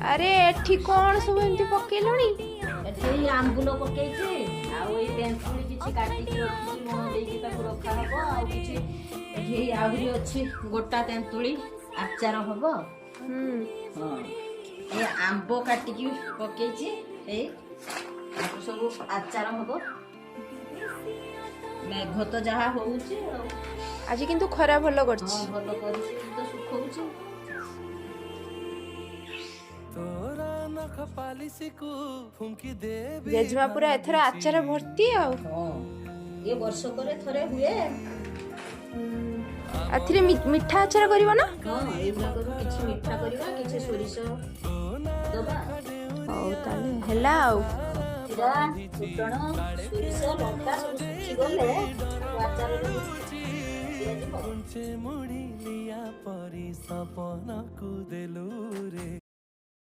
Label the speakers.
Speaker 1: ଆରେ, ଏଠି କଣ ସବୁ ଏମିତି ପକେଇଲଣି?
Speaker 2: ଏଠି ଏଇ ଆମ୍ବୁଲ ପକେଇଛି ଆଉ ଏଇ ତେନ୍ତୁଳି କିଛି କାଟିକି ରଖିଛି, ଲୁଣ ଦେଇକି ତାକୁ ରଖାହବ। ଆଉ କିଛି ଏଠି ଏଇ ଆହୁରି ଅଛି ଗୋଟା ତେନ୍ତୁଳି, ଆଚାର ହବ। ହଁ, ଏ ଆମ୍ବ କାଟିକି ପକେଇଛି, ଏଇ ଆକୁ ସବୁ ଆଚାର ହବ। ମେଘ ତ ଯାହା ହଉଛି ଆଉ।
Speaker 1: ଆଜି କିନ୍ତୁ ଖରା ଭଲ କରିଛି।
Speaker 2: ହଁ, ଭଲ କରିଛି ତ, ଶୁଖଉଛି।
Speaker 3: ତୋର ନଖ ପାଲିସିକୁ ଫୁଙ୍କି ଦେବି।
Speaker 1: ଜେଜେମା, ପୁରା ଏଥର ଆଚାର ଭର୍ତ୍ତି ଆଉ।
Speaker 2: ହଁ, ଏ ବର୍ଷକରେ ଥରେ ହୁଏ।
Speaker 1: ଏଥିରେ ମିଠା ଆଚାର କରିବ ନା?
Speaker 2: ହଁ, ଏଇଗୁଡ଼ାକରୁ କିଛି ମିଠା କରିବା, କିଛି ସୋରିଷ ଦବା।
Speaker 1: ହଉ ତାହେଲେ, ହେଲା ଆଉ।
Speaker 2: ଜିରା, ଫୁଟଣ, ସୋରିଷ, ଲଙ୍କା ସବୁ ଶୁଖିଗଲେ ତାକୁ ଆଚାରରେ ଦିଆଯିବ।
Speaker 3: ମୁଢ଼ି ଲିଆ ପରି ସପନକୁ ଦେଲୁ ରେ।